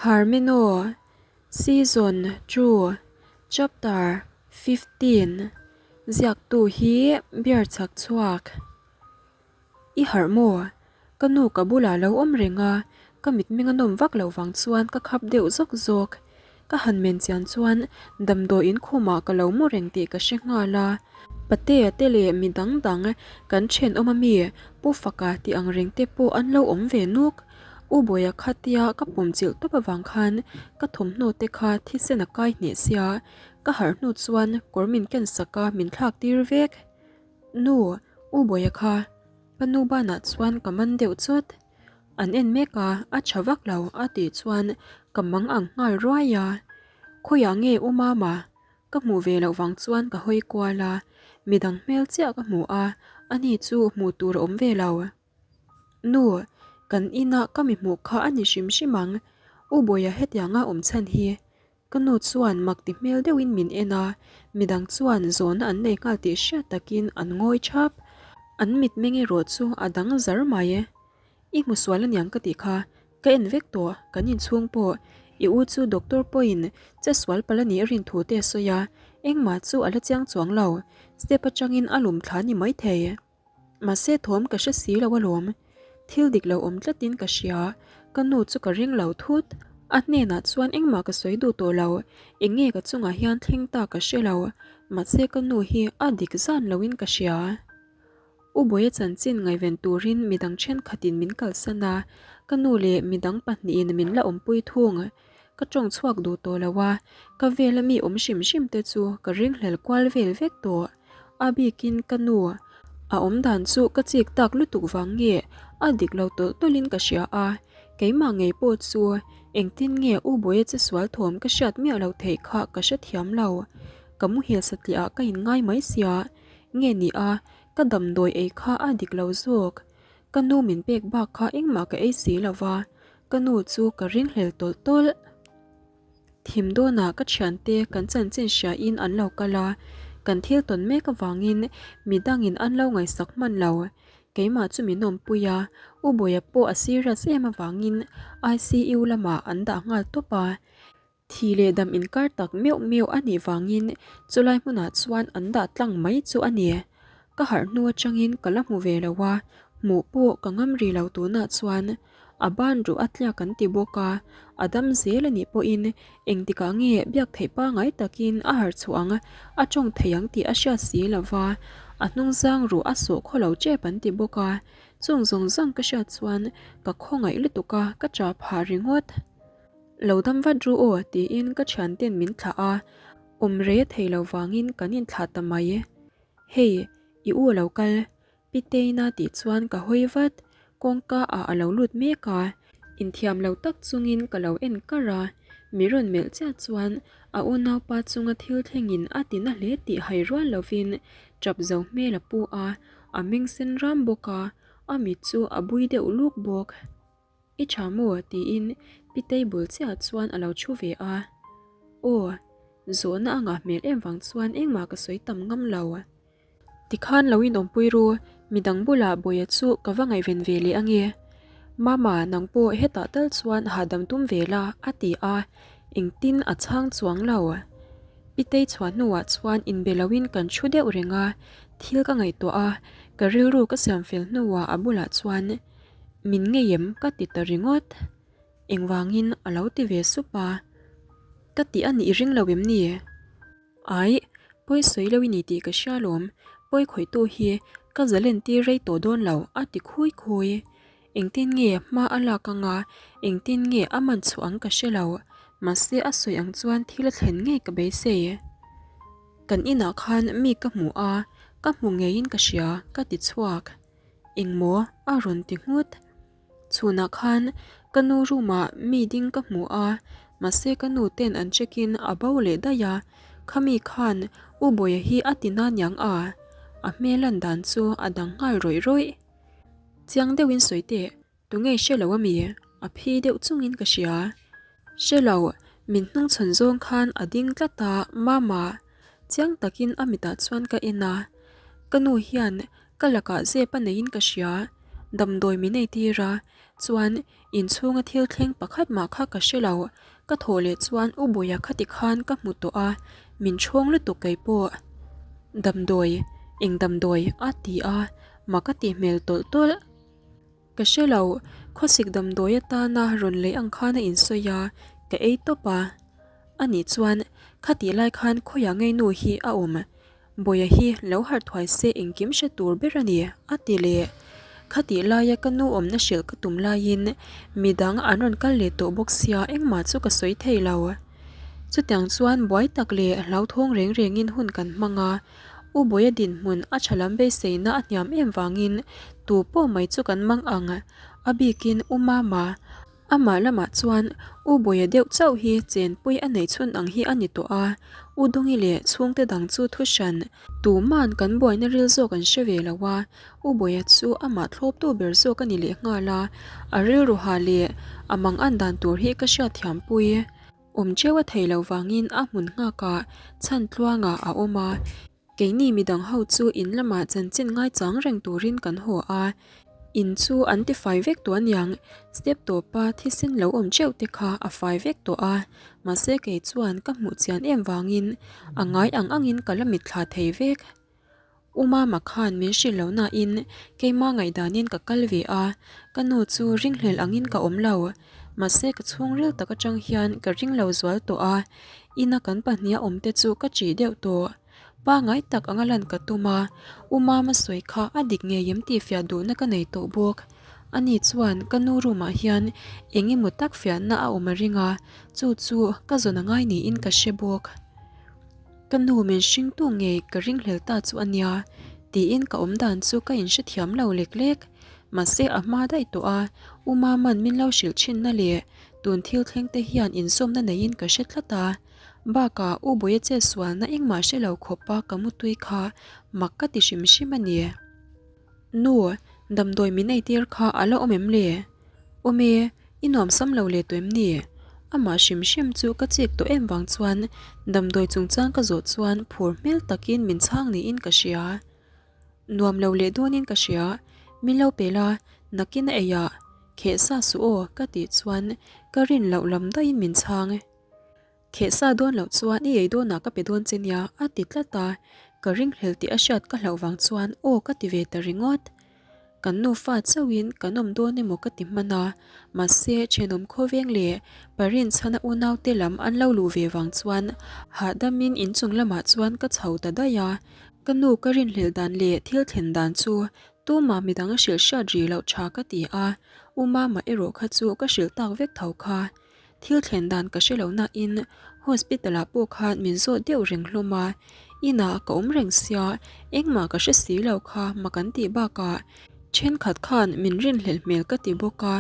Harmino, Season 2, Chapter 15 Ziaktu hi beer chak chhuak. I harh maw? Ka nu ka bulah lo awm reng a, ka mitmeng a nawm vak loh vang chuan ka khap deuh zawk zawk. Ka han men chian chuan damdawi in khumah ka lo mu reng tih ka hre nghal a. Patea te leh mi dang dang kan thenawm ami Pu Faka tih ang reng te pawh an lo awm ve nuk. U Bawia kha tia ka pawm chilh tawp avang khan ka thawmhnaw te kha thisen a kai hneh sia, ka harh hnu chuan kawr min ken sak a min thlak tir vek. Nu, U Bawia kha ka nu banah chuan ka man deuh chawt. An en mek a, a tha vak lo a tih chuan ka mang ang nghal ruai a. Khawiah nge U Mama? Ka hmuh ve loh vang chuan ka hawi kual a, midang hmel chiah ka hmu a, ani chu hmuh tur a awm ve lo. Nu, kan inah ka mi hmuh kha a ni hrim hrim ang, U Bawia hetianga awm chhan hi. Ka nu chuan mak ti hmel deuhin min en a, midang chuan zawhna an nei nghal tih hriat takin an ngawi thap. An mitmeng erawh chu a dang zar mai. I hmu sual aniang ka tih kha, ka en vek tawh, kan inchhung pawh. I u chu doctor pawhin che sual palh a nih a rin thu te a sawi a, engmah chu a la chiang chuang lo, step atangin a lum thla ni maithei. Mahse thawm ka hre si lo alawm. Thil dik lo awm tlatin ka hria, ka nu chu ka ring lo thut. A hnenah chuan engmah ka sawi duh tawh lo, eng nge ka chungah hian thleng ta ka hre lo, mahse ka nu hi a dik zan loin ka hria. U Bawia chanchin ngaihven turin midang thenkhatin min kalsan a, ka nu leh midang pahnihin min la awmpui thung. Ka tawng chhuak duh tawh lo a, ka vela mi awm hrim hrim te chu ka ringhlel kual vel vek tawh. A bikin ka nu a awm dan chu ka chik tak lutuk vang nge a dik lo tawlh tawlhin ka hria a, keimah ngei pawh chu engtin nge U Bawia che sual thawm ka hriat miah loh theih kha ka hrethiam lo. Ka muhil satliah ah ka inngai mai sia, nge ni a ka damdawi ei kha a dik lo zawk. Ka nu min pek bak kha engmah ka ei si lo va, ka nu chu ka ringhlel tawlh tawlh. Thim dawnah ka thiante kan chanchin hriain an lo kal a, kan thil tawn mek avangin midangin an lo ngaihsak hman lo. Keimah chu min awmpui a, U Bawia pawh a serious em avangin ICU lamah an dah nghal tawp a. Thi leh dam inkar tak meuh meuh a nih vangin chulai hmunah chuan an dah tlang mai chu a ni. Ka harh hnu atangin ka la hmu ve lo a, hmuh pawh ka ngam ri lo tunah chuan a ban ruh a tliak an ti bawk a, a dam zel a nih pawhin engtikah nge biak theih pangai takin a harh chhuah ang a tawng thei ang tih a hriat si lo va, a hnungzang ruh a sawh khaw lo tep an ti bawk a, chung zawng zawng ka hriat chuan ka khawngaih lutuk a, ka tah phah ringawt. Lo dam vat ru aw tiin ka thianten min thlah a, awm rei a thei lo vangin kan inthlah ta mai. Hei, i u a lo kal, Piteina tih chuan ka hawi vat, kawngka ah a lo lut mek a, inthiam lo tak chungin ka lo en kar a, mi rawn melh chiah chuan a unaupa chunga thil thlengin a ti na hle tih hai rual lovin tap zo hmel a pu a, a meng sen ram bawk a, a mit chu a bui deuh luk bawk. I tha maw? tiin Pitei bul chiah chuan a lo thu ve a. Aw, zawhna a ngah hmel em vang chuan engmah ka sawi tam ngam lo. Tikhan lo inawmpui ru, midang bulah Bawia chu ka va ngaihven ve leh ange. Mama, nang pawh hetah tal chuan hahdam tum ve la, a ti a, engtin a chhang chuang lo. Pitei chhuah hnuah chuan inbe loin kan thu deuh reng a, thil ka ngaihtuah a, ka rilru ka siam fel hnuah a bulah chuan Min ngei em ka ti ta ringawt. Engvangin a lo ti ve sup a. Ka tih a nih ring lo em ni? Aih, pawi sawi lo i ni tih ka hria alawm, pawi khawihtu hi ka zalen tir rei tawh dawn lo a ti khui khui. Engtin nge hma a lak anga, engtin nge a man chhuah ang ka hre lo, mahse a sawi ang chuan thil a thlen ngei ka beisei. Kan inah khan mi ka hmu a, ka hmu ngeiin ka hria ka ti chhuak. Engmaw? a rawn ti nghut. Chhunah khan ka nu room ah mi ding ka hmu a, mahse ka nu ten an check in a bo leh daih a, khami khan U Bawia hi a ti na niang a, a hmel lan dan chu a dang nghal rawih rawih. Chiang deuhin sawi teh, Tunge hre lo ami? A phi deuh chungin ka hria. Hre lo, min hnung chhawn zawng khan a ding tlat a, Mama. Chiang takin a mitah chuan ka en a. Ka nu hian ka lakah zep a neiin ka hria. Damdawi min eitir a, chuan inchhunga thil thleng pakhat mah kha ka hre lo. Ka thawh leh chuan U Buia khati khan ka hmu tawh a, min chhawng lutuk kei pawh. Damdawi, eng damdawi? a ti a, mak a tih hmel tawlh tawlh. Ka hre lo, khawsik damdawi atana rawn lei ang khan a insawi a, ka ei tawp a. Anih chuan, khatih lai khan khawiah ngei nu hi a awm? Bawia hi lo harh thuai se engkim hre tur ber a ni, a ti leh. Khatih laia ka nu awmna hrilh ka tum laiin midang an rawn kal leh tawh bawk sia engmah chu ka sawi thei lo. Chutiang chuan buai tak leh hlauthawng reng rengin hun kan hmang a, U Bawia dinhmun a tha lam beiseina a hniam em vangin tu pawh mai chu kan mang ang, a bikin U Mama. Amah lamah chuan U Bawia deuh chauh hi chenpui a neih chhun ang hi a ni tawh a, U Dungi leh chhungte dang chu thu hran tuman kan buaina ril zawk an hre ve lo a, U Bawia chu amah thlawptu ber zawk a ni leh nghal a, a rilru ha leh a mang an dan tur hi ka hriatthiampui. Awm cheu a thei lo vangin a hmun nghakah chhan tluangah a awm a, keini midang ho chu in lamah chanchin ngaichang reng turin kan haw a, in chu an ti fai vek tawh aniang, step tawpa thisen lo awm teuh te kha a fai vek tawh a, mahse kei chuan ka hmuh chian em vangin a ngai ang angin ka la mitthla thei vek. U Mama khan min hrilh lo nain keimah ngaihdanin ka kal ve a, ka nu chu ringhlel angin ka awm lo. Mahse ka chhungril tak atang hian ka ring lo zual tawh a, ina kan pahniha awm te chu ka ṭih deuh tawh. Pangai tak anga lan ka tum a, U Mama sawi kha a dik ngei em tih fiah duhna ka nei tawh bawk. Ani chuan ka nu room ah hian eng emaw tak fiahna a awm a ring a, chu chu ka zawn a ngai niin ka hre bawk. Ka nu min hringtu ngei ka ringhlel ta chu a nia, tiin ka awm dan chu ka inhrethiam lo lek lek. Mahse a hma daih tawh a, U Maman min lo hrilh thinna leh tun thil thleng te hian inzawmna neiin ka hre tlat a. Bakah U Bawia chetsualna engmah hre lo khawpa ka mutui kha mak ka ti hrim hrim a ni. Nu, damdawi min eitir kha a la awm em le? Awm e, i nuam sam lo leh tawh em ni? Amah hrim hrim chu ka chik tawh em vang chuan damdawi chungchang ka zawh chuan phur hmel takin min chhang niin ka hria. Nuam lo leh dawnin ka hria, min lo pe la, nakin a ei ah, kheh sa suh aw ka tih chuan ka rin loh lam daihin min chhang. Kheh sa dawn loh chuan i ei dawnah ka pe dawn che nia a ti tlat a, ka ringhlel tih a hriat ka hlauh vang chuan aw ka ti ve ta ringawt. Kan nufa chauhin kan awm dawn emaw ka ti hman a, mahse thenawm khawveng leh Parin chhana unaute lam an lo luh ve vang chuan hahdamin inchung lamah chuan ka chho ta daih a, ka nu ka rinhlelh dan leh thil thlen dan chu tumah midang a hrilh hriat rih loh tha ka ti a, U Mama erawh kha chu ka hrilh tak vek tho kha. Thil thlen dan ka hre lo nain hospital ah pawh khan min zawt deuh reng hlawm a, inah ka awm reng sia engmah ka hre si lo kha mak an tih bakah thenkhat khan min rinhlelh hmel ka ti bawk a,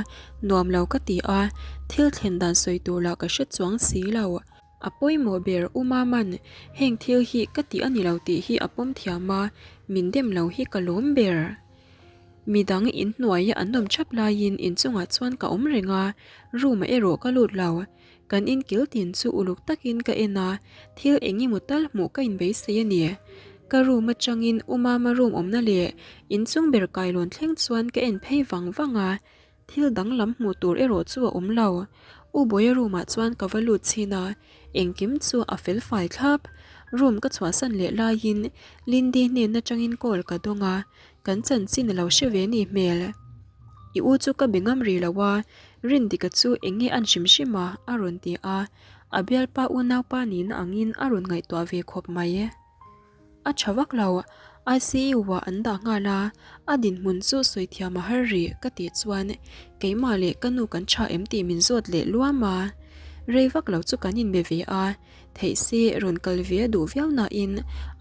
nuam lo ka ti a, thil thlen dan sawi tur lah ka hre chuang si lo. A pawimawh ber U Maman heng thil hi ka tih a ni lo tih hi a pawm thiam a, min dem lo hi ka lawm ber. Midang inhnuaia an awm thap laiin inchungah chuan ka awm reng a, room ah erawh ka lut lo. Kan inkil tin chu uluk takin ka en a, thil eng emaw tal hmuh ka inbeisei a ni. Ka room atangin U Mama room awmna leh inchung ber kailawn thleng chuan ka en phei vang vang a, Thil danglam hmuh tur erawh chu a awm lo. U Bawia room ah chuan ka va lut chhin a, engkim chu a fel fai thlap. Room ka chhuahsan leh laiin Lindy hnen atangin call ka dawng a, kan chanchin a lo hre ve ni hmel. I u chu ka be ngam rih lo a, Rindika chu eng nge an hrim hrim a? a rawn ti a, a bialpa unaupa nihna angin a rawn ngaihtuah ve khawp mai. A tha vak lo, ICU ah an dah nghal a, a dinhmun chu sawi thiam a har rih ka tih chuan keimah leh ka nu kan tha em tih min zawt leh luam a. Rei vak lo chu kan inbe ve a, theih se rawn kal ve a duh viau nain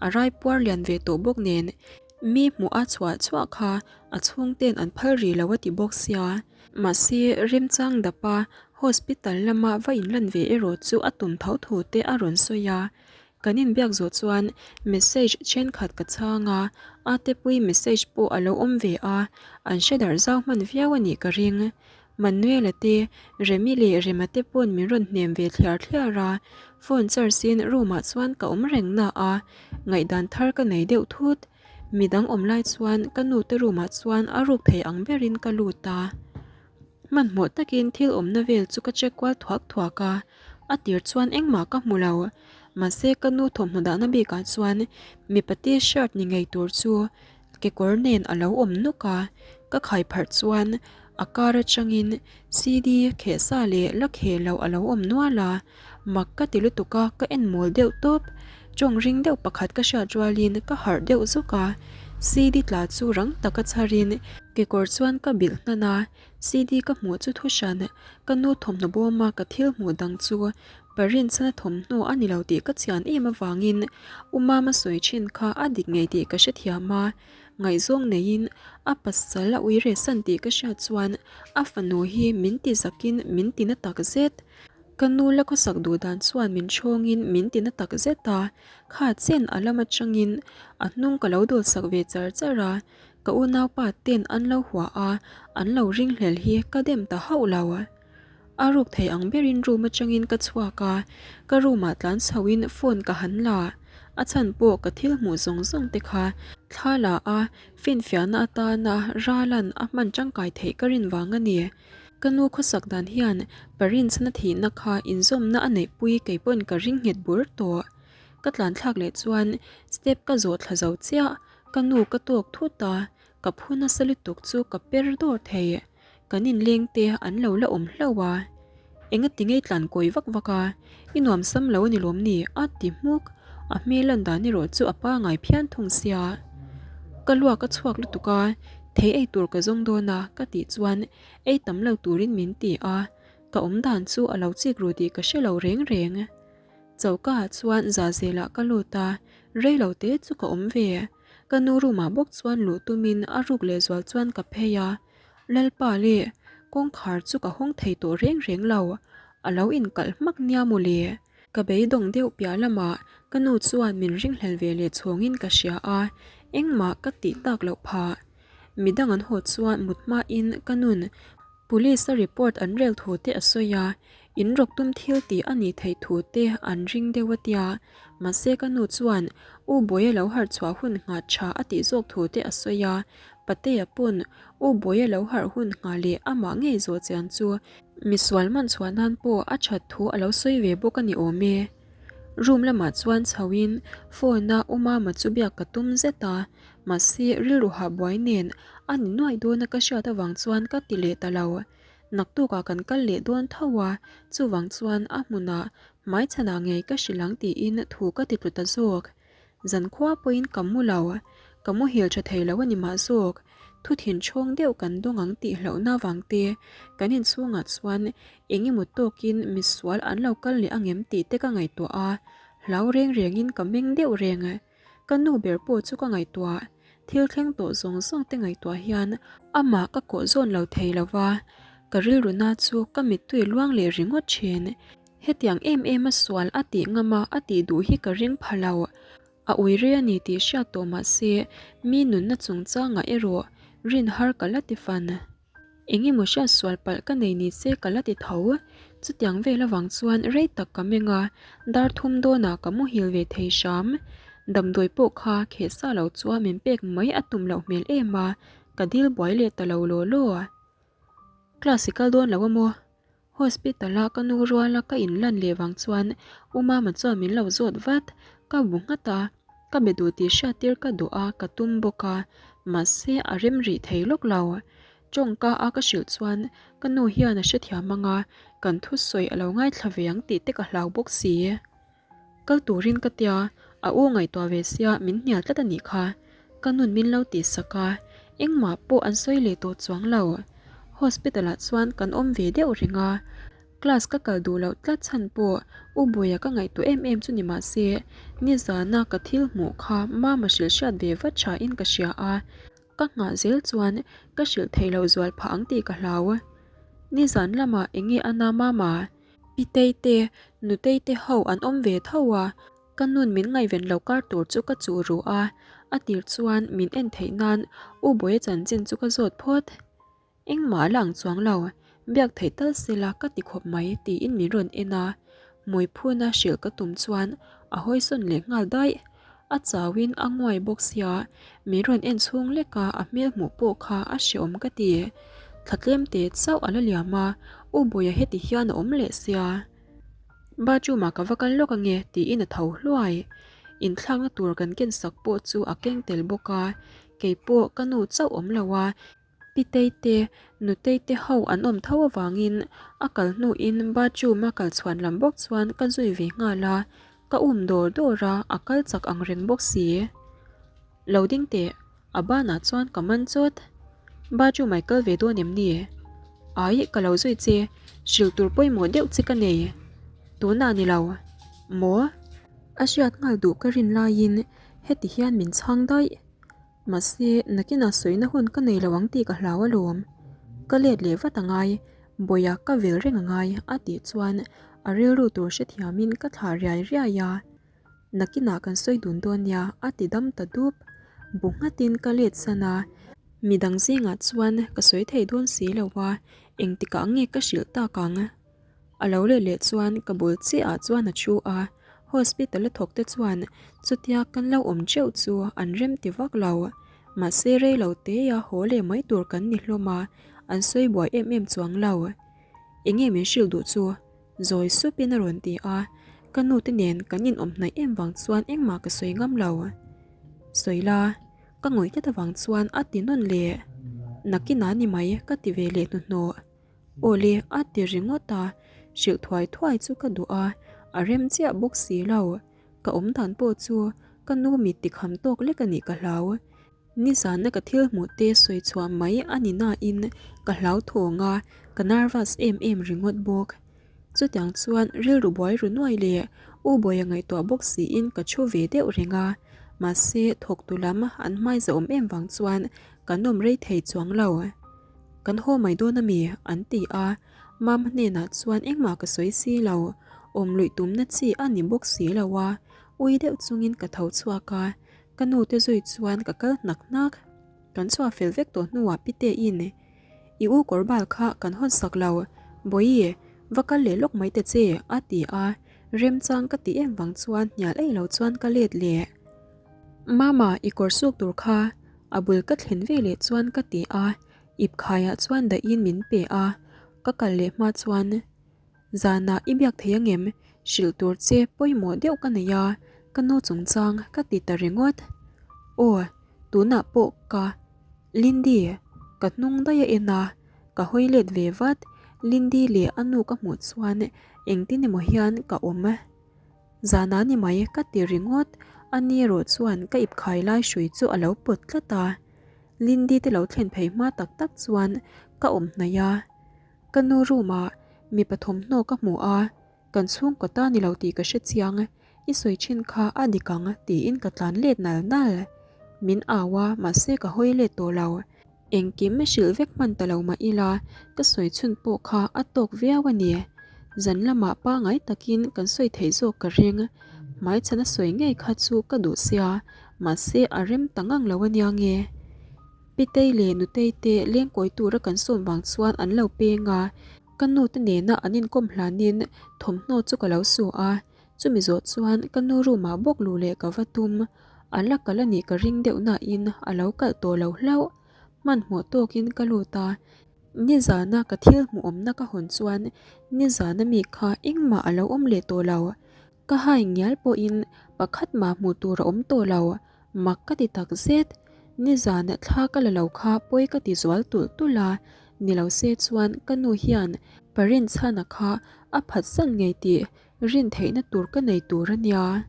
a rai puar lian ve tawh bawk nen mi hmuh a chhuah chhuah kha a chhungten an phal rih lo a ti bawk sia. Mahse remchang dapa hospital lama va inlan ve erawh chu a tum tho thu te a rawn sawi a, Kan inbiak zawh chuan message thenkhat ka chhang a, Atepui message pawh a lo awm ve a, an hre darh zau hman viau a nih ka ring. Manuela te, Remi leh Rema te pawn min rawn hnem ve thliar thliar a, phone charge in room ah chuan ka awm reng na a, ngaihdan thar ka nei deuh thut. Midang awm lai chuan ka nu te room ah chuan a ruk thei ang berin ka lut a. Hmanhmawh takin thil awmna vel chu ka check kual thuak thuak a, a tir chuan engmah ka hmu lo. Mahse ka nu thawmhnaw dahna bikah chuan mipa t-shirt ni ngei tur chu kekawr nen a lo awm nawk a, ka khai pharh chuan a kar atangin CD kheh sa leh la kheh loh a lo awm nual a, mak ka ti lutuk a ka en mawl deuh tawp. Tawng ring deuh pakhat ka hriat rualin ka harh deuh zawk a, CD tla chu rang taka chharin kekawr chuan ka bilh hnan a, CD ka hmuh chu thu hran ka nu thawmhnaw bawma ka thil hmuh dang chu Parinchhana thawmhnaw a ni lo tih ka chian em avangin U Mama sawi thin kha a dik ngei tih ka hrethiam a, ngaihzawng neiin a pasal a ui rehsan tih ka hriat chuan a fanu hi min ti zakin min ti na tak zet. Ka nu la khawsak duh dan chuan min chhawngin min ti na tak zet a, kha chen a lam atangin a hnung ka lo dawlsak ve char char a, ka unaupa ten an lo hua a, an lo ringhlel hi ka dem ta hauh lo. A ruk thei ang berin room atangin ka chhuak a, ka room ah tlan chho in phone ka han la, a chhan pawh ka thil hmuh zawng zawng te kha thla la a, finfiahna atana Ralan a hman tangkai theih ka rin vang a ni. Ka nu khawsak dan hian Parinchhana thihna kha inzawmna a neihpui kei pawn ka ring nghet bur tawh. Ka tlan thlak leh chuan step ka zawh thla zo chiah, ka nu ka tawk thut a, ka phu nasa lutuk chu ka per dawr thei. Kan inleng te an lo la awm hlauh a, engati ngei tlan kawi vak vak a, i nuam sam lo a ni lawm ni? a ti hmuk, a hmel lan dan erawh chu a pangai phian thung sia. Ka luak a chhuak lutuk a, thei ei tur ka zawng dawn a ka tih chuan ei tam lo turin min ti a, ka awm dan chu a lo chik ru tih ka hre lo reng reng. Choka ah chuan Zahzelah ka lut a, rei lo te chu ka awm ve. Ka nu room ah bawk chuan luh tumin a ruk lehzual chuan ka phei a, Lalpa le, kawngkhar chu ka hawng thei tawh reng reng lo, a lo inkalh hmak nia maw le. Ka beidawng deuh piah lamah ka nu chuan min ringhlel ve leh chhawngin ka hria a, engmah ka tih tak loh phah. Midang an haw chuan mut hmain ka nun Police a report an rel thu te a sawi a, in rawk tum thil tih a nih theih thu te an ring deuh a tia, mahse ka nu chuan U Bawia lo harh chhuah hun nghah tha a tih zawk thu te a sawi a, Patea pawn U Bawia lo harh hun nghah leh amah ngei zawh chian chu misual man chhuah nan pawh a that thu a lo sawi ve bawk a ni awm e. Room lamah chuan chho in phone a U Mama chu biak ka tum zet a, mahse rilru hah buai nen a ni nuaih dawn a ka hriat avang chuan ka ti leh ta lo. Naktukah kan kal leh dawn tho a, chuvang chuan a hmunah hmaichhanah ngei ka hrilh ang tiin thu ka ti tlu ta zawk. Zankhua pawhin ka mu lo, ka muhil tha thei lo a ni mah zawk. Thu thinchhawng deuh kan dawng ang tih hlauhna vang te, kan inchhungah chuan eng emaw tawkin misual an lo kal leh angem tih te ka ngaihtuah a, hlau reng rengin ka meng deuh reng. Ka nu ber pawh chu ka ngaihtuah, thil thleng tawh zawng zawng te ngaihtuah hian amah ka kawh zawn lo thei lo va, ka rilruna chu ka mittui luang leh ringawt thin. Hetiang em em a sual a tih ngam a a tih duh hi ka ring pha lo. A ui rei a ni tih hriat tawh mah se mi nunna chungchangah erawh rin har ka la ti fan. Eng emaw hriat sual palh ka nei ni se ka la ti tho. Chutiang vel avang chuan rei tak ka meng a, dar thum dawnah ka muhil ve thei hram. Damdawi pawh kha kheh sa lo chuan min pek mai a tum loh hmel em a, ka dil buai leh ta lo law law. Class i kal dawn lo a maw? Hospital a ka nu ruala ka inlan leh vang chuan U Mama chuan min lo zawt vat, ka bu nghat a, ka be duh tih hriattir ka duh a ka tum bawk a, mahse a rem rih thei lawk lo. Tawngka a ka hrilh chuan ka nu hian a hrethiam ang a, kan thusawi a lo ngaithla ve ang tih te ka hlau bawk si. Kal turin ka tia, a u ngaihtuah ve sia min hnial tlat a nih kha. Ka nun min lo tih sak a, engmah pawh an sawi leh tawh chuang lo. Hospital ah chuan kan awm ve deuh reng a, class ka kal duh loh tlat chhan pawh U Buia ka ngaihtuah em em chu ni mah se, nizana ka thil hmuh kha Mama hrilh hriat ve vat tha in ka hria a, ka nghah zel chuan ka hrilh theih loh zual phah ang tih ka hlau. Nizan lamah enge a na Mama? Pitei te, Nutei te ho an awm ve tho a, ka nun min ngaihven lo kar tur chu ka chuh ru a, a tir chuan min en theih nan U Bawia chanchin chu ka zawt phawt. Engmah a la ang chuang lo, biak theih tal sela ka ti khawp mai tiin min rawn en a, Hmuiphuna hrilh ka tum chuan a hawisawn leh nghal daih. A chauin a nguai bawk sia, min rawn en chhung lek a, a hmel hmuh pawh kha a hreawm ka ti. Thla tlem te chauh a la liam a, U Bawia heti hian a awm leh sia. Bathroom ah ka va kal lawk ange tiin a tho hluai. Inthlakna tur kan ken sak pawh chu a keng tel bawk a, kei pawh ka nu chauh awm lo a, Pitei te, Nutei te ho an awm tho avangin a kal hnuin bathroom a kal chhuan lam bawk chuan ka zui ve nghal a, ka um dawr dawr a, a kal chak ang reng bawk si. Lo ding teh, a banah chuan ka man chawt. Bathroom ai kal ve dawn em ni? Ai, ka lo zui che, hrilh tur pawimawh deuh che ka nei. Tunah ni lo. Maw? A hriat nghal duh ka rin laiin heti hian min chhang daih. Mahse, nakinah sawina hun ka nei lo ang tih ka hlau alawm. Ka let leh vat angai, Bawia ka vil reng angai a tih chuan a rilru tur hrethiamin ka thlah riai riai a. Nakinah kan sawi dun dawn nia a ti dam ta dup. Bu nghatin ka let san a, midang zingah chuan ka sawi thei dawn si lo a, engtikah nge ka hrilh tak ang? A lo let leh chuan ka bul chiah ah chuan a thu a, hospital a thawk te chuan chutia kan lo awm teuh chu an rem ti vak lo. Mahse rei lo te a haw leh mai tur kan ni hlawm a, an sawi buai em em chuang lo. Enge min hrilh duh chu? Zawi sup in a rawn ti a, ka nu te nen kan in awm hnaih em vang chuan engmah ka sawi ngam lo. Sawi la, ka ngawih tlat avang chuan a ti nawn leh. Nakinah ni mai ka ti ve leh hnuhnawh. Awle a ti ringawt a, hrilh thuai thuai chu ka duh a, a rem chiah bawk si lo. Ka awm dan pawh chu ka nu mit tikham tawk lek a nih ka hlau. Nizana ka thil hmuh te sawi chhuah mai a ni nain ka hlau thawng a, ka nervous em em ringawt bawk. Chutiang chuan rilru buai ru nuai leh U Bawia ngaihtuah bawk siin ka thu ve deuh reng a, mahse thawktu lam an hmaiza awm em vang chuan kan awm rei thei chuang lo. Kan haw mai dawn ami? an ti a, Mama hnenah chuan engmah ka sawi si lo, awm luih tumna chi a ni bawk si lo a, ui deuh chungin ka tho chhuak a, ka nu te zui chuan ka kal hnak hnak. Kan chhuah fel vek tawh hnuah Pitein, I u kawr bal kha kan hawn sak lo, Bawihi, va kal leh lawk mai ta che, a ti a, remchang ka ti em vang chuan hnial eih lo chuan ka let leh. Mama, i kawr suk tur kha A bul ka thlen ve leh chuan ka ti a, ip khaiah chuan dahin min pe a, ka kal leh hma chuan Zanah i biak thei angem? Hrilh tur che pawimawh deuh ka nei a, ka nu chungchang ka ti ta ringawt. Aw, tunah pawh ka Lindy, ka hnung daih a en a, ka hawi let ve vat, Lindy leh a nu ka hmuh chuan engtin emaw hian ka awm. Zana ni mai ka ti ringawt, a ni erawh chuan ka ip khai lai hrui chu a lo pawt tlat a. Lindy te lo thlen phei hma tak tak chuan ka awm hnaih a. Ka nu room ah mipa thawmhnaw ka hmu a, kan chhungkaw ta ni lo tih ka hre chiang, i sawi thin kha a dik ang tiin ka tlan let nal nal. Min au a mahse ka hawi let tawh lo. Engkim hrilh vek hman ta lo mah ila, ka sawi chhun pawh kha a tawk viau a ni. Zan lamah pangai takin kan sawi theih zawk ka ring. Hmaichhana sawi ngei kha chu ka duh sia, mahse a rem ta ngang lo a nia nge. Pitei leh Nutei te lengkawi tura kan sawm vang chuan an lo peng a, ka nu te nena an inkawm hlanin thawmhnaw chu ka lo su a, Chumi zawh chuan ka nu room ah bawk luh leh ka va tum, a la kal a nih ka ring deuh nain a lo kalh tawh lo hlauh. Hmanhmawh tawkin ka lut a, nizana ka thil hmuh awmna ka hawn chuan nizana mi kha engmah a lo awm leh tawh lo. Ka hai ngial pawhin pakhat mah hmuh tur a awm tawh lo, mak ka ti tak zet. Nizana thla ka la lo kha pawi ka ti zual tulh tulh a, ni lo se chuan ka nu hian Parinchhana kha a phatsan ngei tih Rin theihna tur ka nei tur a nia.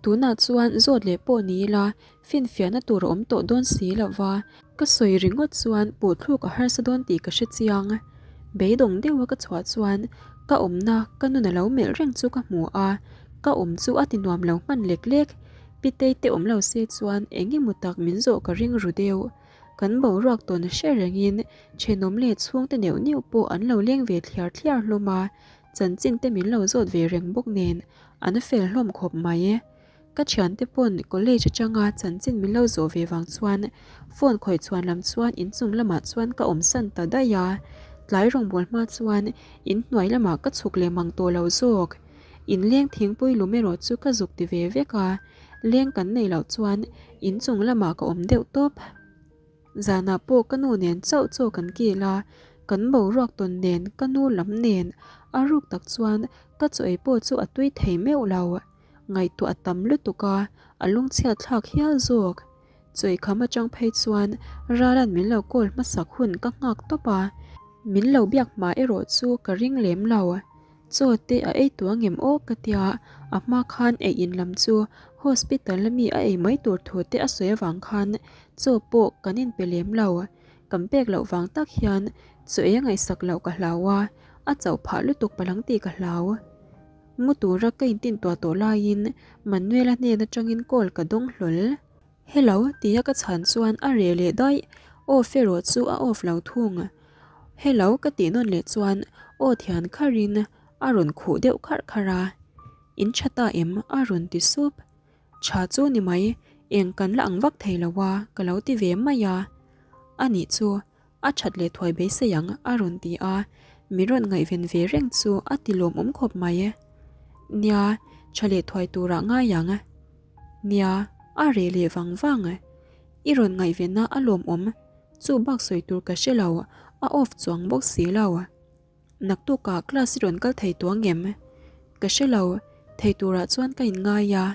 Tunah chuan zawt leh pawh ni ila, finfiahna tur a awm tawh dawn si lo va, ka sawi ringawt chuan puhthluk a harsa dawn tih ka hre chiang. Beidawng deuha ka chhuah chuan ka awmna ka nun a lo melh reng chu ka hmu a, ka awm chu a ti nuam lo hman lek lek. Pitei te awm lo se chuan eng emaw tak min zawh ka ring ru deuh. Kan boruak tawn hre rengin thenawm leh chhungte neuh neuh pawh an lo leng ve thliar thliar hlawm a, Chanchin te min lo zawt ve reng bawk nen an fel hlawm khawp mai. Ka thiante pawn college atanga chanchin min lo zawh ve vang chuan phone khawih chhuan lam chuan inchung lamah chuan ka awm san ta daih a. Tlai rawngbâwl hma chuan inhnuai lamah ka chhuk leh mang tawh lo zawk. Inleng thingpui lum erawh chu ka zuk ti ve vek a. Leng kan neih loh chuan inchung lamah ka awm deuh tawp. Zanah pawh ka nu nen chauh chaw kan kil a, kan boruak tawn nen ka nu lam nen a ruk tak chuan ka chaw ei pawh chu a tui thei meuh lo. Ngaihtuah a tam lutuk a, a lungchhiat thlak hial zawk. Chaw ei kham atang phei chuan Rala'n min lo call hmasak hun ka nghak tawp a, min lo biak hma erawh chu ka ring lem lo. Chaw te a ei tuang em aw ka tia, a hma khan ei in lam chu hospital a mi a ei mai tur thu te a sawi avang khan chaw pawh kan inpe lem lo. Kan pek loh vang tak hian chaw ei a ngaihsak loh ka hlau a, a chauh phah lutuk palang tih ka hlau. Mu tura ka intintuah tawh laiin Manuela hnen atangin call ka dawng hlawl. Hello tia ka chhan chuan a reh leh daih, off erawh chu a off lo thung. Hello ka tih nawn leh chuan aw thian kharin a rawn khuh deuh kharh kharh a. In tha ta em? a rawn ti sup. Tha chu ni mai, eng kan la ang vak thei lo a ka lo ti ve mai a. Anih chu A that leh thuai beisei ang a rawn ti a, min rawn ngaihven ve reng chu a ti lawmawm khawp mai. Nia, tha leh thuai turah ngai ang. Nia, a reh leh vang vang. I rawn ngaihvenna a lawmawm, chu bak sawi tur ka hre lo, a off chuang bawk si lo. Naktukah class i rawn kal thei tawh angem? Ka hre lo, thei turah chuan ka inngai a.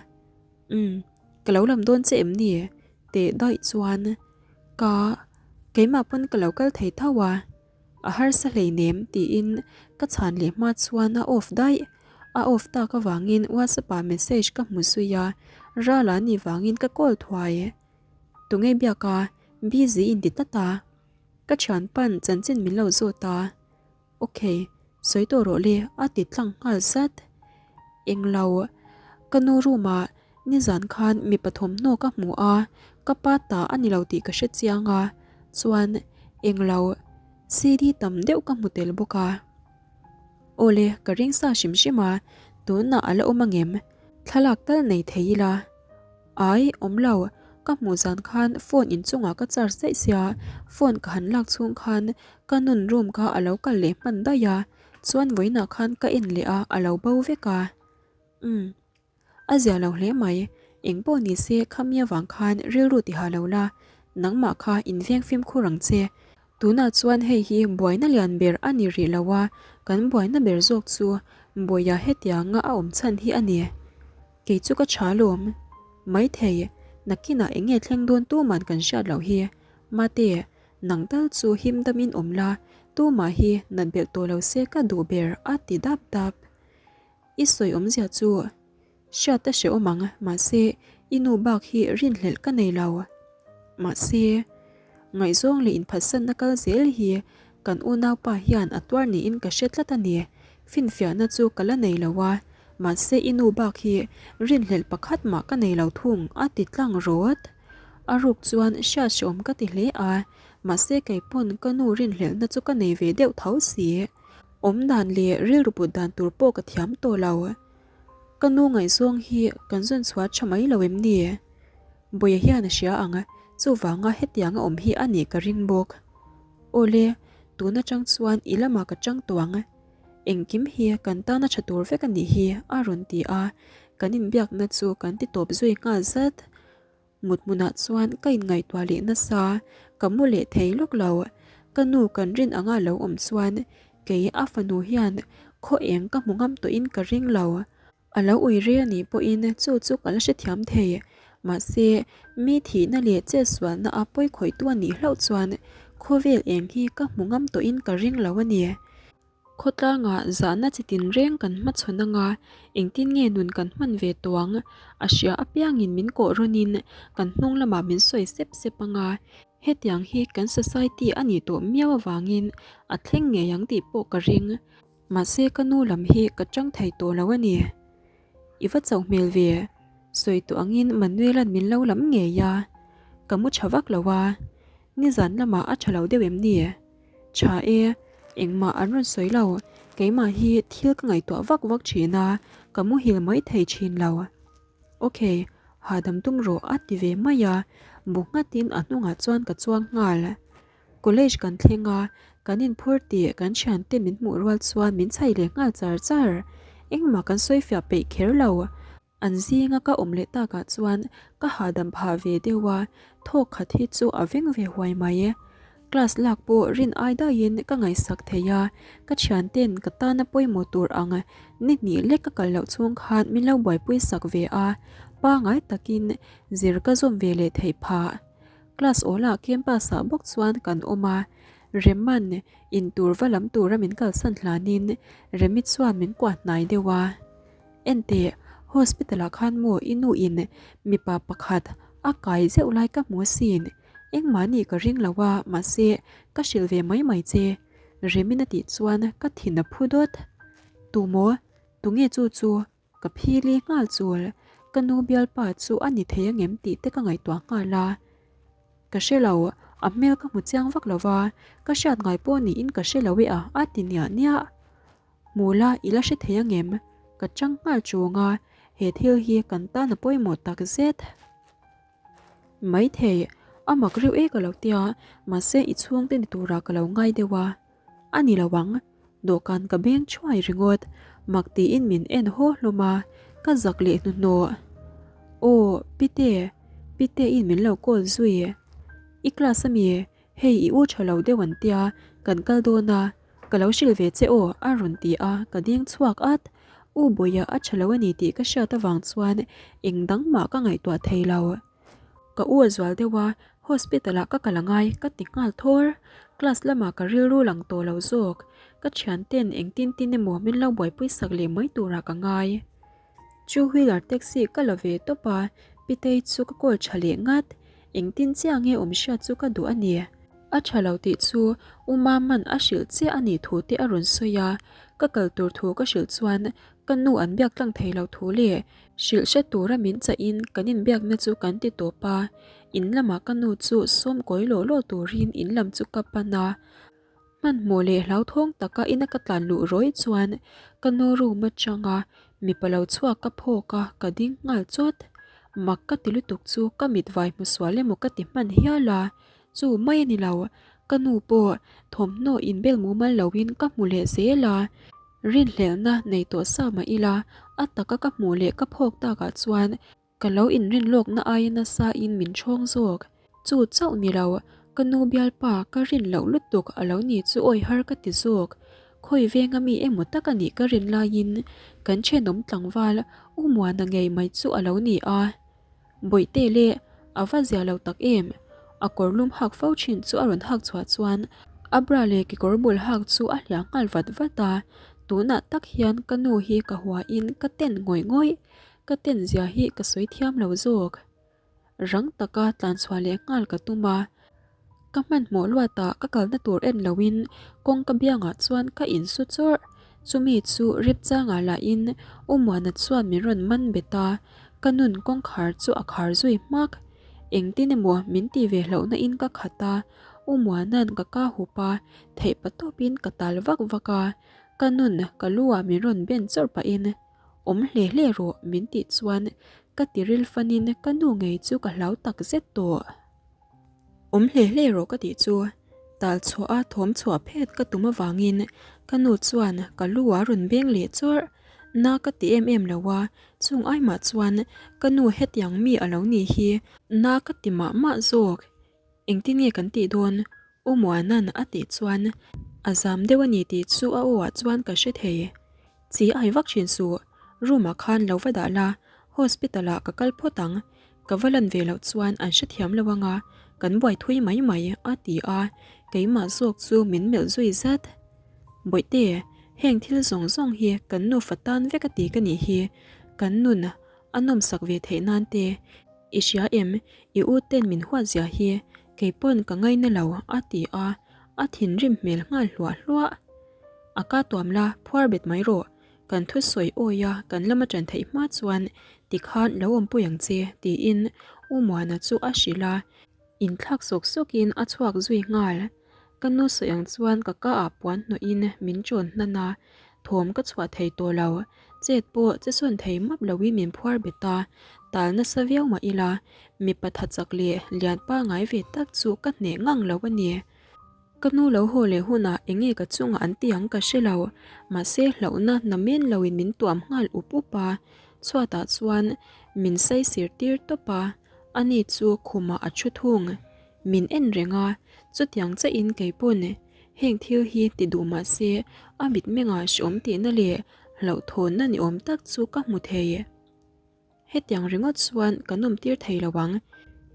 Umm, ka lo lam dawn che em ni? Teh daih chuan ka keimah pawn ka lo kal thei tho a, a harsa hleinem tiin ka chhan leh hma chuan a off daih. A off tak avangin WhatsApp ah message ka hmu zui a, Rala nih vangin ka call thuai. Tunge biak a, busy in ti tlat a. Ka thianpa'n chanchin min lo zawt a. Ok, sawi tawh rawh le a ti tlang nghal zat. Englo, ka nu room ah nizan khan mipa thawmhnaw ka hmu a, ka pa ta a ni lo tih ka hre chiang a, chuan englo CD tam deuh ka hmu tel bawk a. Awle, ka ring sa hrim hrim a, tunah a la awm angem? Thlalak tal nei thei ila. Ai, awm lo, ka hmuh zan khan phone inchungah ka charge daih sia, phone ka han lak chhung khan ka nun room kha a lo kal leh hman daih a, chuan vawiinah khan ka en leh a, a lo bo vek a. Umm, a zia lo hle mai, eng pawh ni se khami avang khan rilru ti ha lo la, nangmah kha inveng fimkhur ang che, Tunah chuan hei hi buaina lian ber a ni rih lo a, kan buaina ber zawk chu Bawiha hetianga a awm chhan hi a ni. Kei chu ka tha lawm. Maithei, nakinah eng nge thleng dawn tuman kan hriat loh hi. Mate, nang tal chu him damin awm la, tumah hi nat belh tawh lo se ka duh ber a ti dap dap. I sawi awmzia chu Hriat a hrehawm ang, mahse, i nu bak hi rinhlelh ka nei lo. Mahse, ngaihzawng leh inphatsanna kal zel hi kan unaupa hian a tuar niin ka hre tlat a ni. Finfiahna chu ka la nei lo a, mahse i nu bak hi rinhlelh pakhat mah ka nei lo thung, a ti tlang rawt. A ruk chuan hriat hrehawm ka ti hle a, mahse kei pawn ka nu rinhlelhna chu ka nei ve deuh tho si. Awm dan leh rilru put dan tur pawh ka thiam tawh lo. Ka nu ngaihzawng hi kan zawn chhuah tha mai lo em ni? Bawiha hian a hria ang, chuvanga hetianga awm hi a nih ka ring bawk. Awle, tun atang chuan i lamah ka chang tawh ang. Engkim hi kan tana tha tur vek a nih hi, a rawn ti a, kan inbiakna chu kan ti tawp zui nghal zat. Mut hmunah chuan ka inngaihtuah leh nasa, ka mu leh thei lawk lo. Ka nu kan rin anga lo awm chuan kei a fanu hian khaw eng ka hmu ngam tawhin ka ring lo. A lo ui rei a nih pawhin chu chu ka la hrethiam thei. Mahse, mi thihna leh chetsualna a pawi khawihtu a nih hlauh chuan khawvel eng hi ka hmu ngam tawhin ka ring lo a ni. Khawtlangah zahna chi tinreng kan hmachhawn anga engtin nge nun kan hman ve tawh ang? A hria apiangin min kawh rawnin kan hnung lamah min sawi sep sep anga hetiang hi kan society a nih tawh miau avangin a thleng ngei ang tih pawh ka ring. Mahse ka nu lam hi ka chang thei tawh lo a ni. I va chauh hmel ve. Sawi tawh angin Manuela'n min lo lam ngei a, ka mu tha vak lo a, nizan lamah a tha lo deuh em ni? Tha e, engmah an rawn sawi lo, keimah hi thil ka ngaihtuah vak vak thin a, ka muhil mai thei thin lo. Ok, hahdam tum rawh a ti ve mai a, bu nghatin a hnungah chuan ka chuang nghal. College kan thleng a, kan inphur tih kan thiante min hmuh rual chuan min chhaih leh nghal char char. Engmah kan sawifiah peih kher lo. An zinga ka awm leh takah chuan ka hahdam phah ve deuh a, thawk khat hi chu a veng ve huai mai. Class lak pawh rin ai daihin ka ngaihsak thei a, ka thianten ka tana pawimawh tur ang ni hnih lek ka kal loh chhung khan min lo buaipui sak ve a, pangai takin zir ka zawm ve leh theih phah. Class awlah campus ah bawk chuan kan awm a, Rema'n in tur va lam tura min kalsan hlanin Remi chuan min kuah hnai deuh a. Enteh, hospital ah khan maw i nu in mipa pakhat a kai zeuh lai ka hmu asin, engmah nih ka ring lo a, mahse ka hrilh ve mai mai che, Remin a tih chuan ka thin a phu dawt. Tu maw? Tunge chu chu? Ka phili nghal chul, ka nu bialpa chu a ni thei angem tih te ka ngaihtuah nghal a. Ka hre lo, a hmel ka hmu chiang vak lo va, ka hriat ngai pawh niin ka hre lo e a, a ti niah niah. Hmu la, i la hre thei angem? Ka chang nghal chung a, he thil hi kan tan a pawimawh tak zet. Maithei, a mak reuh e ka lo tia, mahse i chhungte ni turah ka lo ngai deuh a. A ni lo ang, dawhkan ka beng thuai ringawt, mak tiin min en haw hlawm a, ka zak leh hnuhnawh. Aw, Pite, Pite-in min lo call zui. I class ami, hei i u tha lo deuh an tia, kan kal dawn a, ka lo hrilh ve che aw a rawn ti a, ka ding chhuak at. U Bawia a tha lo a ni tih ka hriat avang chuan eng dang mah ka ngaihtuah thei lo. Ka u a zual deuh a, hospital ah ka kal a ngai ka ti nghal thawr. Class lamah ka rilru lang tawh lo zawk. Ka thianten engtin tin emaw min lo buaipui sak leh mai turah ka ngai. Two wheeler taxi ka la ve tawp a, Pitei chu ka call tha leh ngat. Engtin chiah nge awm hriat chu ka duh a ni. A tha lo tih chu U Maman a hrilh chiah a nih thu te a rawn sawi a, ka kal tur thu ka hrilh chuan ka nu an biak tlang thei lo thu leh hrilh hre tura min chahin kan inbiakna chu kan ti tawp a, in lamah ka nu chu sawm kawi lawh lawh turin in lam chu ka pan a, hmanhmawh leh hlauthawng taka ina ka tlan luh rawih chuan ka nu room atanga mipa lo chhuak ka phawk a, ka ding nghal chawt. Mak ka ti lutuk chu ka mit vai hmu sual emaw ka ti hman hial a, Chu mai a ni lo, ka nu pawh thawmhnaw inbel mumal loin ka hmu leh zel a, rinhlelhna nei tawh sa mah ila a taka ka hmuh leh ka phawk takah chuan ka lo inrinlawkna aia nasa in min ṭhawng zawk. Chu chauh ni lo, ka nu bialpa ka rin loh lutuk a lo ni chu awi har ka ti zawk. Khawi venga mi emaw tak a nih ka rin laiin kan ṭhenawm tlangval U Muana ngei mai chu a lo ni a. Bawihte leh a va zia lo tak em? A kawr lum hak fo thin chu a rawn hak chhuah chuan a bra leh kekawr bul hak chu a hliah nghal vat vat a, tunah tak hian ka nu hi ka huain ka ten ngawih ngawih, ka ten zia hi ka sawi thiam lo zawk. Rang taka tlan chhuah leh nghal ka tum a, Ka hmanhmawh luatah ka kalna tur en loin kawngka biangah chuan ka insu chawrh. Chumi chu ripchangah lahin U Muana chuan min rawn man bet a, ka nun kawngkhar chu a khar zui hmak. Engtin emaw min ti ve hlauhna in ka khat a, U Muana'n ka ka hup a, theih patawpin ka tal vak vak a, ka nun ka lu ah min rawn ben chawrh pahin Awm hle hle rawh min tih chuan ka tiril fanin ka nu ngei chu ka hlau tak zet tawh. Awm hle hle rawh ka tih chu tal chhuah a thawm chhuah phet ka tum avangin ka nu chuan ka lu a rawn beng leh chawrh. Na ka ti em em lo a, chung ai mah chuan ka nu hetiang mi a lo nih hi na ka ti mah mah zawk. Engtin nge kan tih dawn? U Muana'n a tih chuan a zam deuh a ni tih chu a aw ah chuan ka hre thei. Chi ai vak thin suh, room ah khan lo va dah la, hospital ah ka kal phawt ang, ka va lan ve loh chuan an hrethiam lo anga kan buai thui mai mai a ti a, keimah zawk chu min melh zui zat. Bawihte, heng thil zawng zawng hi kan nufa tan vek a ti ka nih hi, kan nun a nawmsak ve theih nan te i hria em, i u ten min huat zia hi kei pawn ka ngaina lo a ti a, a thinrim hmel nghal hluah hluah. A ka tuam la, phuar bet mai rawh, kan thusawi awi a kan lama ṭan theih hma chuan tikhan lo awmpui ang che tiin U Muana chu a hrilh a, inthlak sawk sawkin a chhuak zui nghal. Ka nu sawi ang chuan ka ka ah puan hnawhin min ṭawn hnan a, thawm ka chhuah thei tawh lo. Chet pawh che sawn thei map loin min phuar bet a, tal nasa viau mah ila mipa tha chak leh lian pangai ve tak chu ka hneh ngang lo a ni. Ka nu lo haw leh hunah eng nge ka chungah an ti ang ka hre lo, mahse hlauhna na men loin min tuam nghal up up a. Chhuatah chuan min saisir tir tawp a, ani chu khumah a thu thung. Min en reng a, chutiang chiahin kei pawn heng thil hi ti duh mah se a mitmengah hreawm tihna leh hlauhthawnna ni awm tak chu ka hmu thei. Hetiang ringawt chuan ka nawmtir thei lo ang.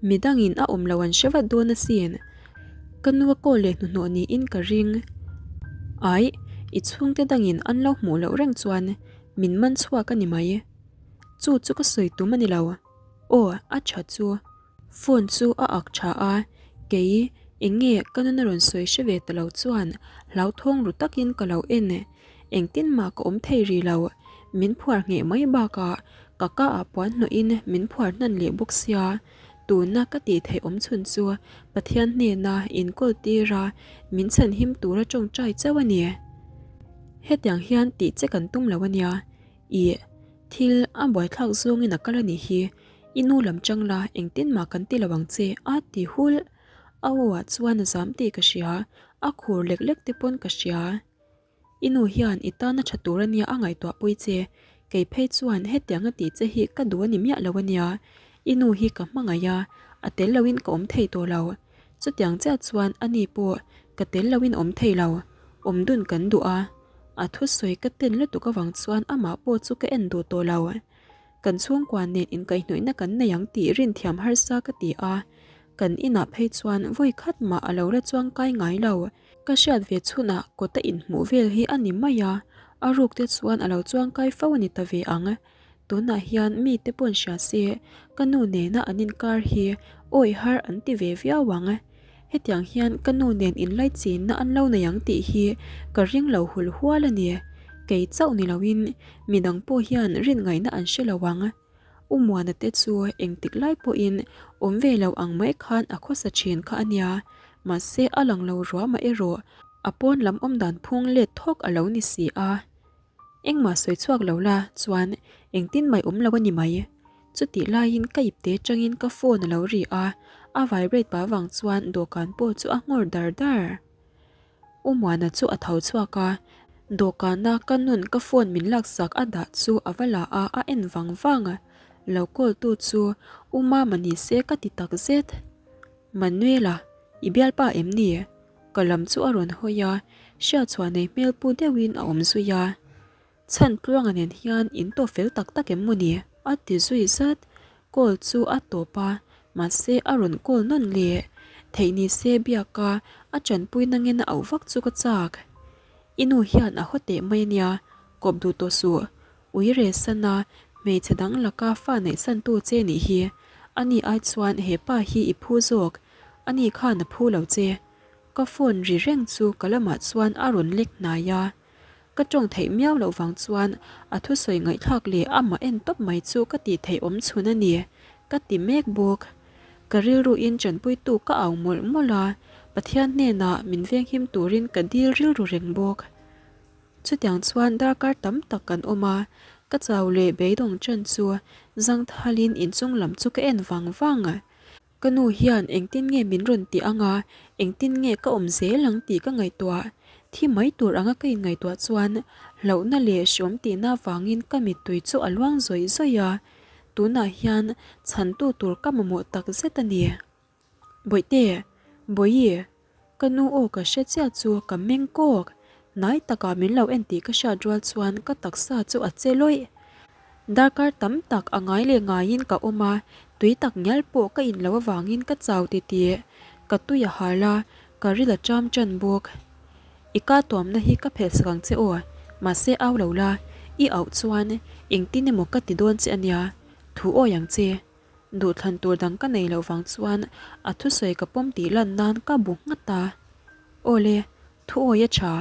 Midangin a awm lo an hre vat dawn asin. Ka nu a call leh hnuhnawh niin ka ring. Aih, i chhungte dangin an lo hmuh loh reng chuan min man chhuak a ni mai. Chu chu ka sawi tum a ni lo. Aw, a tha chu. Phone chu a ak tha a, kei eng nge ka nuna rawn sawi hre ve ta lo chuan hlauthawng ru takin ka lo en. Engtin mah ka awm thei rih lo, min phuar ngheh mai bakah ka ka ah puan hnawhin min phuar hnan leh bawk sia. Tuna ka tih theih awm chhun chu Pathian hnena inkawl tira min chhanhim tura tawngtai chauh a ni. Hetiang hian tih che kan tum lo a nia. Ih, thil a buaithlak zawngin a kal a nih hi. I nu lam chang la engtin mah kan ti lo ang che a ti hulh. A aw ah chuan a zam tih ka hria, a khur lek lek te pawn ka hria. I nu hian i tana tha tur ania a ngaihtuah pui che, kei phei chuan hetiang a tih che hi ka duh a ni miah lo ania. I nu hi ka hmangaih a, a tel loin ka awm thei tawh lo. Chutiang chiah chuan ani pawh ka tel loin awm thei lo, awm dun kan duh a. A thusawi ka ten lutuk avang chuan amah pawh chu ka en duh tawh lo. Kan chhungkua nen inkaihhnawihna kan nei ang tih rinthiam harsa ka ti a, kan inah phei chuan vawi khat mah a lo la chuang kai ngai lo. Ka hriat ve chhunah kawta inhmuh vel hi a ni mai a, a ruk te chuan a lo chuang kai fo a ni ta ve ang. Tunah hian mite pawn hria se ka nu nena an inkar hi awi har an ti ve viau ang. Hetiang hian ka nu nen inlaichinna an lo nei ang tih hi ka ring lo hul hual a ni. Kei chauh ni loin midang pawh hian rin ngaihna an hre lo ang. U Muana te chu engtik lai pawhin awm ve lo ang mai khan a khawsa thin kha a nia. Mahse a lang lo ruamah erawh a pawn lam awmdan phung let thawk a lo ni si a. Engmah sawi chhuak lo la chuan engtin mai awm lo a ni mai. Chutih laiin ka ipte tangin ka phone a lo ri a, a vibrate pah vang chuan dawhkan pawh chu a nghawr dar dar. U Muana chu a tho chhuak a, dawhkana ka nun ka phone min laksak a dah chu a va la a, a en vang vang. Lo call tu chu U Mama ni se ka ti tak zet. Manuela, i bialpa em ni? Ka lam chu a rawn hawi a, hriatchhuah nei hmel pu deuhin a awm zui a. Chhan tluanga nen hian in tawp fel tak tak em maw ni? A ti zui zat. Call chu a tawp a, mahse a rawn call nawn leh. Theih ni se biak a, a tanpui nangin a auh vak chu ka chak. I nu hian a haw teh mai ania, kawp duh tawh suh. Ui re san a, hmeichhe dang laka fa neih san tu che nih hi. Ani ai chuan he pa hi i phu zawk. Ani khan a phu lo che. Ka phone ri reng chu ka lamah chuan a rawn lek hnai a. Ka tawng theih miau loh vang chuan a thusawi ngaihthlak leh amah en tawp mai chu ka tih theih awm chhun a ni, ka ti mek bawk. Ka rilruin tanpuitu ka au mawlh mawlh a, Pathian hnenah min venghim turin ka dil rilru reng bawk. Chutiang chuan darkar tam tak kan awm a, ka chau leh beidawng ṭan chu zangthalin inchung lam chu ka en vang vang. Ka nu hian engtin nge min rawn tih ang a, engtin nge ka awm zel ang tih ka ngaihtuah. Thi mai tur anga ka inngaihtuah chuan hlauhna leh hreawm tihna avangin ka mittui chu a luang zawih zawih a, tunah hian chhantu tur ka mamawh tak zet a ni. Bawihte, Bawihi, Ka nu aw ka hre chiah chu ka meng kawk, hnai takah min lo en tih ka hriat rual chuan ka taksa chu a che lawih. Darkar tam tak a ngai leh ngaiin ka awm a, tui tak ngial pawh ka in loh avangin ka chau titih. Ka tui a hal a, ka ril a ṭam ṭan bawk. I ka tuamna hi ka phelh sak ang che aw, mahse au lo la, i auh chuan engtin emaw ka ti dawn che ania, thu awi ang che. Duhthlan tur dang ka nei loh vang chuan a thusawi ka pawm tih lan nan ka bu nghat a. Awle, thu awi a tha.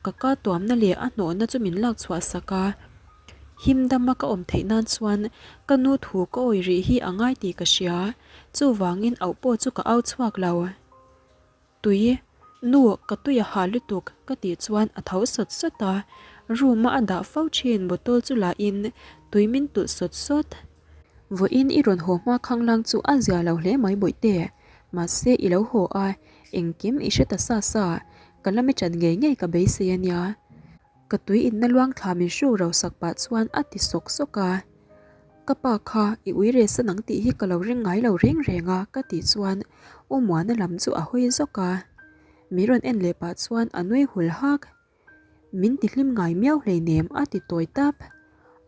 Ka ka tuamna leh a hnawhna chu min lak chhuah sak a. Him dama ka awm theih nan chuan ka nu thu ka awi rih hi a ngai tih ka hria. Chuvangin auh pawh chu ka au chhuak lo. Tui, nu ka tui a ha lutuk ka tih chuan a tho sawt sawt a, room a a dah fo thin bottle chu la in tui min tulh sawt sawt. Vawiin i rawn haw hma khanglang chu a zia lo hle mai bawihte, mahse i lo haw a, engkim i hre ta sa sa, ka la mi chan ngei ngei ka beisei a nia. Ka tui inna luang thla min hruk ro sak pah chuan a ti sawk sawk a. Ka pa kha i ui re san ang tih hi ka lo ring ngai lo reng reng a ka tih chuan U Muana lam chu a hawi zawk a. Min rawn en leh pah chuan a nui hul hak. Min ti hlim ngai miau hleinem a ti tawi tap.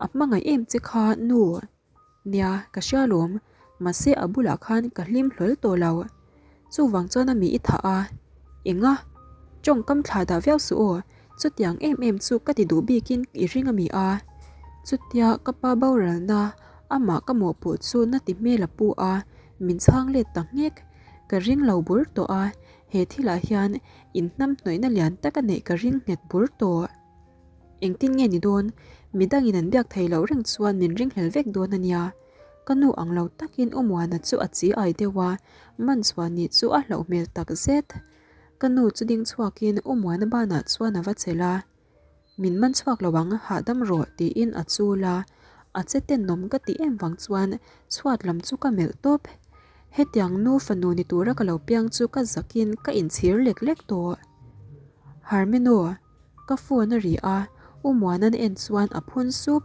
A hmangaih em che kha nu. Nia, ka hria lawm. Mahse a bulah khan ka hlim hlawl tawh lo. Chuvang chuan a mi i thah a. Enga? Tawngkam thla dah viau suh aw. Chutiang em em chu ka ti duh bikin i ring a mi a. Chutia ka pa boralna amah ka mawhpuh chu na ti hmel a pu a, min chhang let ta nghek. Ka ring lo bur tawh a, he thilah hian inhnamhnawihna lian tak a neih ka ring nghet bur tawh. Engtin nge ni dawn? Midangin an biak thei loh reng chuan min ringhlel vek dawn a nia. Ka nu ang lo takin U Muana chu a chi ai deuh a, man chhuah nih chu a hlauh hmel tak zet. Ka nu chu ding chhuakin U Muana banah chuan a va chelh a. Min man chhuak lo ang, hahdam rawh tiin a chul a. A che tenawm ka tih em vang chuan chhuat lam chu ka melh tawp. Hetiang nu fanu ni tura ka lo piang chu ka zakin ka inchhir lek lek tawh. Harmino. Ka phone a ri a, U Muana'n en chuan a phun sup,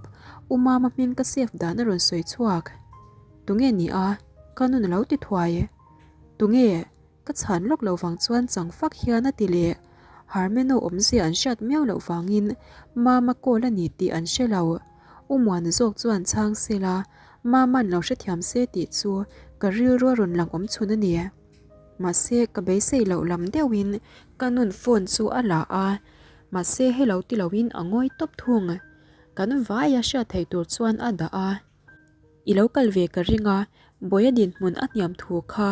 U Mama hming ka save dan a rawn sawi chhuak. Tunge ni a? Ka nun a lo ti thuai. Tunge? Ka chhan lawk lo vang chuan chang fak hian a ti leh. Harmeno awmzia an hriat miau loh vangin Mama call a ni tih an hre lo. U Muana zawk chuan chhang se la, Mama'n lo hrethiam se tih chu ka rilru a rawn lang awm chhun a ni. Mahse ka beisei loh lam deuhin ka nun phone chu a la a, mahse hello ti loin a ngawi tawp thung. Kan vaia hriat theih tur chuan a dah a. I lo kal ve ka ring a, Bawia dinhmun a hniam thu kha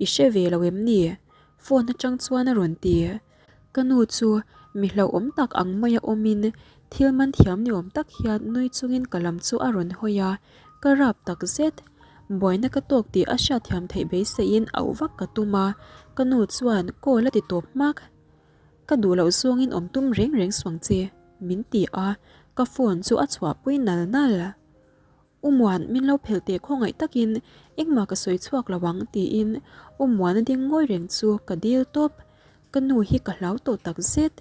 i hre ve lo em ni? Phone atang chuan a rawn ti. Ka nu chu mi hlauhawm tak ang maia awmin thil man thiam ni awm tak hian nui chungin ka lam chu a rawn hawi a, ka rap tak zet. Buaina ka tawk tih a hriatthiam theih beiseiin auh vak ka tum a, ka nu chuan call a ti tawp hmak. Ka duh loh zawngin awm tum reng reng suang che, min ti a, ka phone chu a chhuahpui nal nal. U Muan, min lo phelh teh khawngaih takin engmah ka sawi chhuak lo ang tiin U Muana ding ngawi reng chu ka dil tawp. Ka nu hi ka hlau tawh tak zet.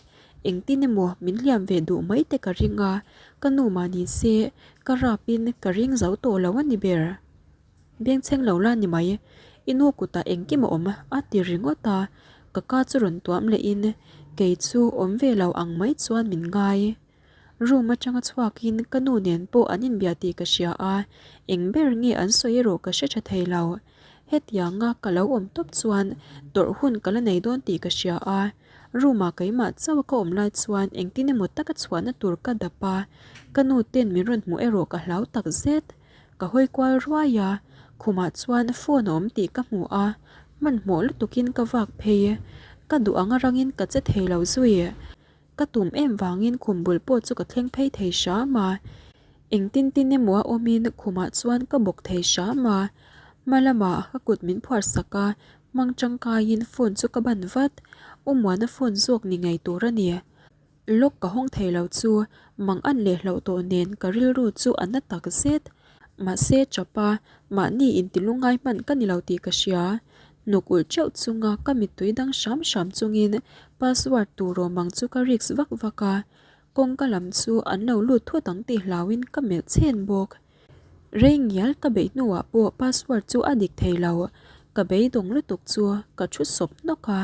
Engtin emaw min hliam ve duh mai te ka ring a, ka nu mah ni se ka rapin ka ring zo tawh lo a ni ber. Bengchheng lo la ni mai, i nu kutah engkim a awm a ti ringawt a, ka ka chu rawn tuam lehin kei chu awm ve lo ang mai chuan min ngai. Room atanga chhuakin ka nu nen pawh an inbia tih ka hria a, eng ber nge an sawi erawh ka hre tha thei lo. Hetianga ka lo awm tawp chuan tawrh hun ka la nei dawn tih ka hria a, room ah keimah chauh a ka awm lai chuan engtin emaw taka chhuahna tur ka dap a, ka nu ten min rawn hmuh erawh ka hlau tak zet. Ka hawi kual ruai a, khumah chuan phone a awm tih ka hmu a, hmanhmawh lutukin ka vak phei. Ka duh anga rangin ka che thei lo zui. Ka tum em vangin khum bul pawh chu ka thleng phei thei hram a, engtin tin emaw a awmin khumah chuan ka bawk thei hram a. Hma lamah ka kut min phuar sak a, hmang tangkaiin phone chu ka ban vat. U Muana phone zawk ni ngei tur a ni. Lock ka hawng thei lo chu mang an leh hlauh tawh nen ka rilru chu a na tak zet. Mahse chapa mahni intilungai hman ka ni lo tih ka hria. Hnuk ulh teuh chunga ka mittui dang hram hram chungin password tur awm ang chu ka risk vak vak a, kawngka lam chu an lo lut thut ang tih hlauhin ka melh chhen bawk. Rei ngial ka beih hnuah pawh password chu a dik thei lo, ka beidawng lutuk chu ka thu sawp hnawk a,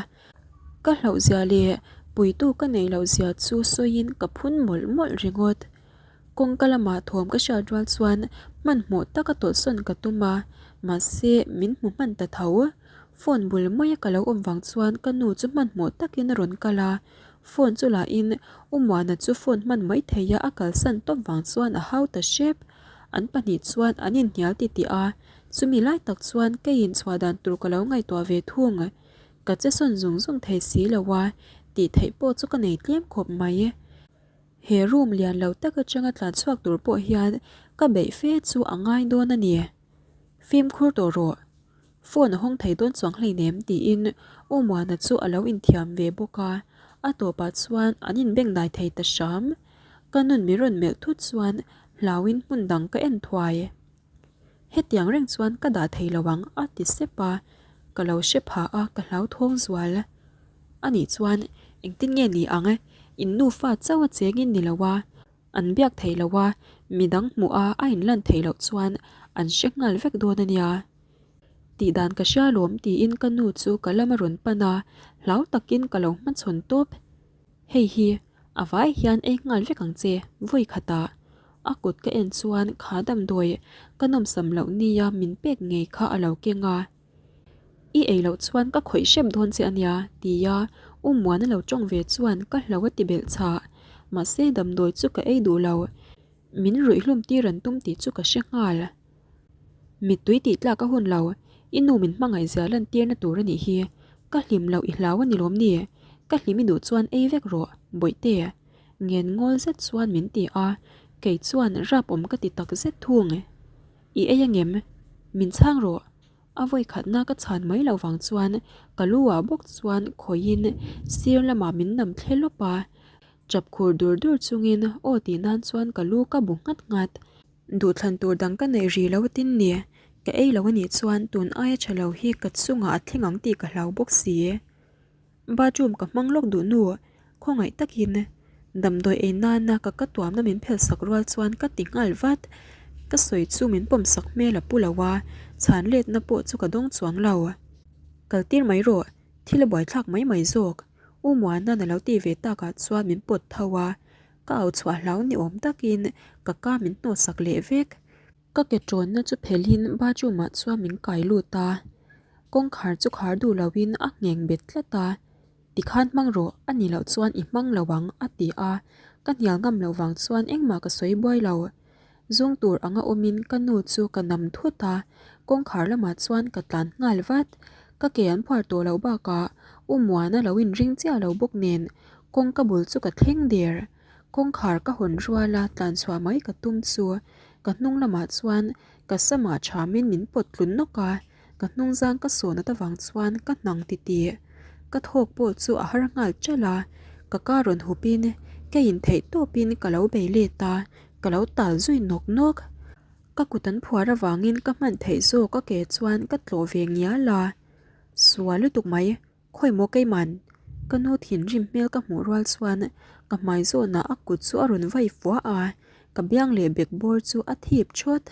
ka hlauhzia leh puitu ka neih lohzia chu sawiin ka phun mawlh mawlh ringawt. Kawngka lamah thawm ka hriat rual chuan hmanhmawh taka tawlhsawn ka tum a, mahse min hmu hman ta tho. Phone bul maia ka lo awm vang chuan ka nu chu hmanhmawh takin a rawn kal a, phone chu lahin U Muana chu phone hman mai theia a kalsan tawp vang chuan a hau ta hrep. An pahnih chuan an inhnial titih a, chumi lai tak chuan keiin chhuah dan tur ka lo ngaihtuah ve thung. Ka che sawn zung zung thei si lo a, tih theih pawh chu ka nei tlem khawp mai. He room lian lo tak atanga tlan chhuak tur pawh hian ka beih fe chu a ngai dawn a ni. Fimkhur tawh rawh. Phone a hawng thei dawn chuang hleinem tiin U Muana chu a lo inthiam ve bawk a, a tawpah chuan an inbengdai thei ta hram. Ka nun mi rawn melh thut chuan hlauin hmun dang ka en thuai. Hetiang reng chuan ka dah thei lo ang a ti sep a, ka lo hre pha a ka hlauthawng zual. Anih chuan engtin nge ni ang in nufa chauh a cheng in ni lo a, an biak thei lo a, midang hmuh a a inlan theih loh chuan An hre nghal vek dawn a nia. Tih dan ka hria lawm tiin ka nu chu ka lam a rawn pan a, hlau takin ka lo hmachhawn tawp. Hei hi a vai hian ei nghal vek ang che vawi khatah. A kut ka en chuan kha damdawi ka nawmsam loh nia min pek ngei kha a lo keng a. I ei loh chuan ka khawih hrep dawn che a nia tia U Muana lo tawng ve chuan ka hlo a ti belh chhah. Mahse damdawi chu ka ei duh lo. Min ruihhlum tir an tum tih chu ka hre nghal. Mittui tih tlak a hun lo, i nu min hmangaih zia lantirna tur a nih hi. Ka hlim loh i hlau a ni lawm ni? Ka hlim i duh chuan ei vek rawh, Bawihte. Ngen ngawl zet chuan min ti a, kei chuan rap awm ka ti tak zet thung. I ei angem? Min chhang rawh. A vawi khatna ka chhan mai loh vang chuan ka lu ah bawk chuan khawihin sir lamah min nam thle lawp a. Chap khur dur dur chungin aw tih nan chuan ka lu ka bu nghat nghat. Duhthlan tur dang ka neih rih lo tin ni, ka ei lo anih chuan tun aia tha lo hi ka chungah a thleng ang tih ka hlau bawk si. Bathroom ka hmang lawk duh nu, khawngaih takin damdawi ei nana ka ka tuamna min phelh sak rual chuan ka ti nghal vat. Ka sawi chu min pawm sak hmel a pu lo a, chhan letna pawh chu ka dawng chuang lo. Kal tir mai rawh, thil a buaithlak mai mai zawk. U Muana'n a lo tih ve takah chuan min pawt tho a, Ka au chhuah hlau ni awm takin ka ka min hnawhsak leh vek. Ka ke tawnna chu phelhin bathroom ah chuan min kai lut a, kawngkhar chu khar duh loin a ngheng bet tlat a, Tikhan hmang rawh, a nih loh chuan i hmang lo ang a ti a, ka hnial ngam loh vang chuan engmah ka sawi buai lo. Zung tur anga awmin ka nu chu ka nam thut a, kawngkhar lamah chuan ka tlan nghal vat. Ka ke an phuar tawh loh bakah U Muana lo inring chiah lo bawk nen kawngka bul chu ka thleng der. Kawngkhar ka hawn ruala tlan chhuah mai ka tum chu ka hnung lamah chuan ka samah thamin min pawt tlun nawk a, ka hnungzang ka sawn at avang chuan ka hnang titih. Ka thawk pawh chu a har nghal ṭalh a, ka ka rawn hupin ka intheih tawpin ka lo bei let a, Ka lo tal zui nawk nawk. Ka kut an phuar avangin ka hman theih zawk a ke chuan ka tlawh ve ngial a. Sual lutuk mai, khawi maw keiman? Ka nu thinrim hmel ka hmuh rual chuan ka hmai zawnah a kut chu a rawn vai fua a, ka biang leh bek bawr chu a thip thawt.